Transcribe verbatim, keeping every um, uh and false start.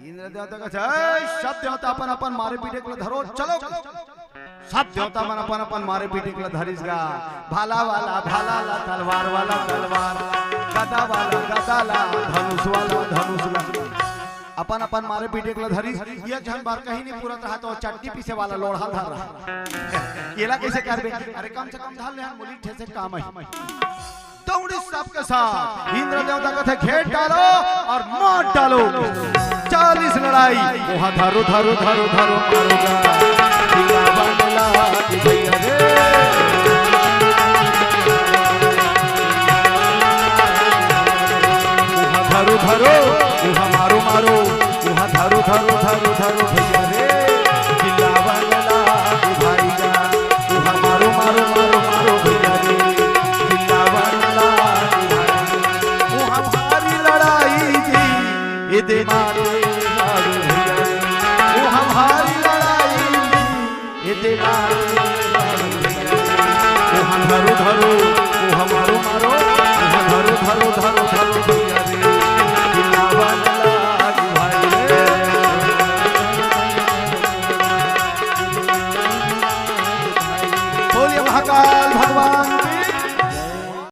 इंद्र देवता कथे, "ए, सब देवता अपन अपन मारे पीटे के ल धरो, चलो।" सब देवता मन अपन अपन मारे पीटे के ल धरिस गा। भाला वाला भाला ला, तलवार वाला तलवार, गदा वाला गदा ला, धनुष वाला धनुष ला। अपन अपन मारे पीटे के ल धरिस। ये झन बार कहीं नहीं पूरत रहा तो चटनी पीसे वाला लोढ़ा धर रहा। एला कैसे करबे? अरे कम से कम धर ले, हम मुली ठेसे काम है। दौड़ी सबके साथ इंद्र देवता कथे, "घेर डालो और मार डालो।" चालीस लड़ाई। वहाँ धरो, धरो, धरो, धरो, मारो गा। चिल्लावा वाला कि भैया रे। वहाँ धरो, धरो, वहाँ मारो, मारो। वहाँ धरो, धरो, धरो, धरो, भैया रे। चिल्लावा वाला कि भाई गा। वहाँ मारो, मारो, मारो, मारो, भैया रे। चिल्लावा वाला कि भाई। वहाँ भारी लड़ाई जी, एदे मारे मारो भैया। वहाँ भारी लड़ाई जी, एदे मारे मारो भैया। वहाँ धरो धरो, वहाँ मारो मारो, वहाँ धरो धरो धरो